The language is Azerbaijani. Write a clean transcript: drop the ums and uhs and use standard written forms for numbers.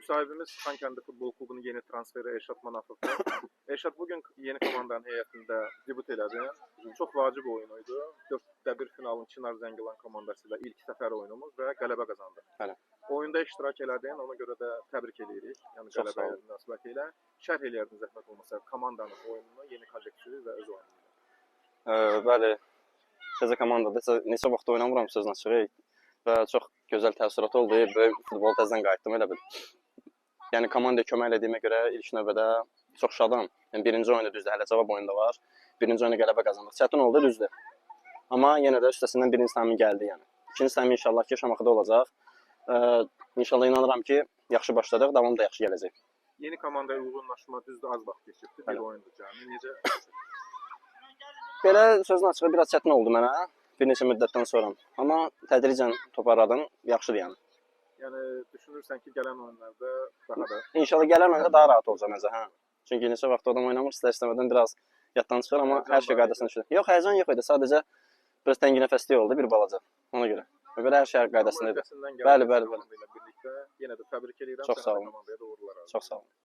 Müsahibimiz Xankəndi Futbol Klubunun yeni transferi Elşad Manafovdur. Elşad, bugün yeni komandanın heyətində debüt elədi. Çox vacib oyun idi. 4-1 finalın Çınar Zəngilan komandası ilə ilk səfər oyunumuz və qələbə qazandıq. Bəli. Oyunda iştirak elədin, ona görə də təbrik eləyirik. Yəni Çox sağ qələbəyə olun. münasibəti ilə şərh eləyərdin zəhmət olmasa komandanın oyununu, yeni kollektivi və öz oyununu. Bəli, təzə komandada neçə vaxt oynamıram sözün açığı və çox gözəl təəssürat oldu. Böyük futbola təzədən qayıtdım elə bil. Yəni komandaya kömək elədiyimə görə ilk növbədə çox şadam. Yəni birinci oyunda düzdür, hələ cavab oyunda var. Birinci oyunda qələbə qazandıq. Çətin oldu, düzdür. Amma yenə də üstəsindən birinci təmin gəldi yəni. İkinci təmin inşallah ki, Şamaxıda olacaq. İnşallah inanıram ki, yaxşı başladıq, davam da yaxşı gələcək. Yeni komandaya uyğunlaşma düzdür, az vaxt keçibdi. Bir Bəli. oyundur cəmi. Necə? Belə sözün açığı biraz çətin oldu mənə bir neçə müddətdən sonra. Amma tədricən toparladım, yaxşıdır yəni. Yəni düşünürsən ki, gələn oyunlarda daha da İnşallah gələn oyunda daha rahat olacaq məncə, hə. Çünki neçə vaxt adam oynamır, istər-istəmədən biraz yaddan çıxır, amma Həyəcan hər şey var idi. qaydasına düşür. Yox, həyəcan yox idi, sadəcə biraz təngi nəfəslik oldu bir balaca. Ona görə. Belə hər şey Amma qaydasında idi. öhdəsindən Bəli, gələn bəli, bəli. komanda ilə birlikdə yenə də təbrik eləyirəm. Çox Sənə sağ də olun. komandaya da uğurlar arzulayıram. Çox sağ olun.